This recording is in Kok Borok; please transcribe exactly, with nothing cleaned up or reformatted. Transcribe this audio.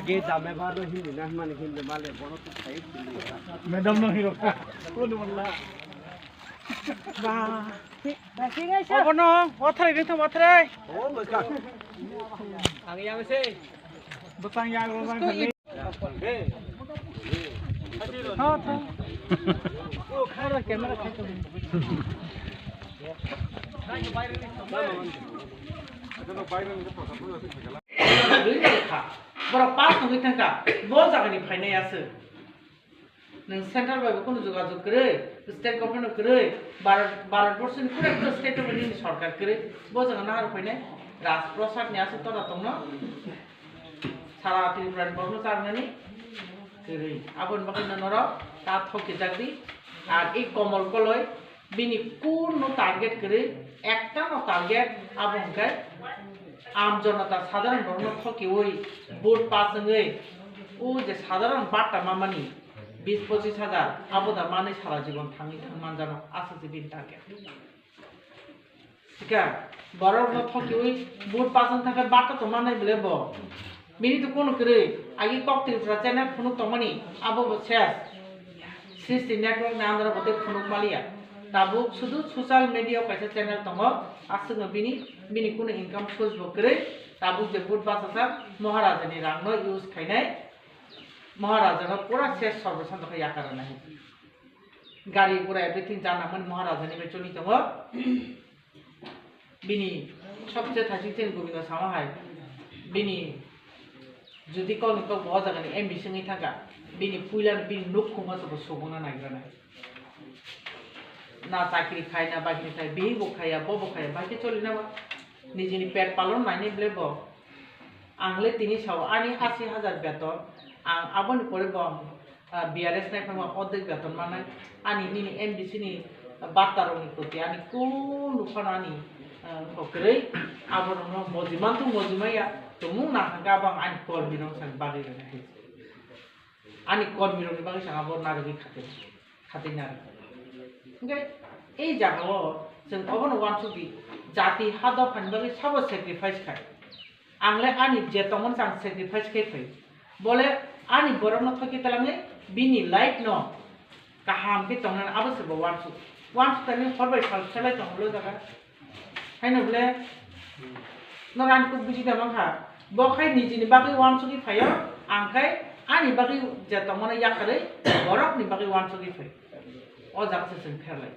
Ge dame baro hindi na mane hindi male bono tu khai hindi. Madam no hero ka. Kono wala. Ba. Obono wathrai de to wathrai. Oh, baka. Ang yang se. Botang yang botang. Tho, tho. Camera khai to. Borok pass wngwi thangkha, bo jagani phainai aswk. Nwng central bai bo kunu jogajog kwrwi, state government kwrwi, Bharat, Bharat borso ni kunu ekta state o nini sorkar kwrwi, bo jaga nahar phainai Rajprasad ni aswk tora tongno, sara Tripura ni borokno charwnani kwrwi. Aboni bagwi no norok ta thok kijak di, ar i Komol Koloi, bini kunu target kwrwi, ekta no target, abo hwnkhe aam janata sadharon borokno thokiwi vote pass wngwi o je sadharon batta mamani bis pochis hajar, abo da manwi sara jibon thangwi thang manjano, aswk se bini target. Thikha, borok no thokiwi vote pass wng thangkhe batta to mannai bole bo. Bini to kunu kwrwi, agi kok Tripura channel phunuk tongmani, abo bo ses. Sristi Network ni under o bo tei phunuk maliya. Tabuk sudu social media o kaisa channel tongo, aswkno bini, bini kunu income source bo kwrwi, tabuk je vote bachajak Maharaja ni rang no use khainai, Maharaja no pura ses sorbo santo khe yakar rwnai. Gari gura everything janamani Maharaja ni bai choli tongo. Bini sobse thaising chini Gobindo sama hai, bini jodi kokni kok bo o jaga ni M D C wngwi thangkha, bini puila no bini nukhung o se bo subungna naigra nai. Na chakri khai, na bakri khai, bihik bo khaiya, bo bo khaiya, bai khe choli na ba? Nijini pet palon nainai ble bo. Ang le tini sao ani ashi hajar beton, ang aboni pore bo ang ah, B R S nai phano ordek beton manai, ani nini M D C ni batta rok ni proti ani kunu phano ani, ah, wngkha kwrwi, abo rok no moji mantong moji maya, tumung nang hwnkhe abo ang ani kormi rok ni bagwi rwnai hai. Ani kormi rok ni bagwi sa abo narwgwi khatir, khatir narwgwi. Hwnkhe ei jaga o chwng obono uansuk di, jati ha dopha ni bagwi sabo sacrifice khai. Ang le ani je tongmani ang sacrifice khe phai. Bole ani borok no thoki talangwi bini life no kaham khe tongnani abo se bo uansuk. Uansuk tani hor bai sal selai tongo le jaga. Haino bole no rani kuk buji da mankha. Bo khai nijini bagwi uansugwi phaio, ang khai ani bagwi je tongmani yakarwi borok ni bagwi uansugwi phai. O jaga se chwng pherlai.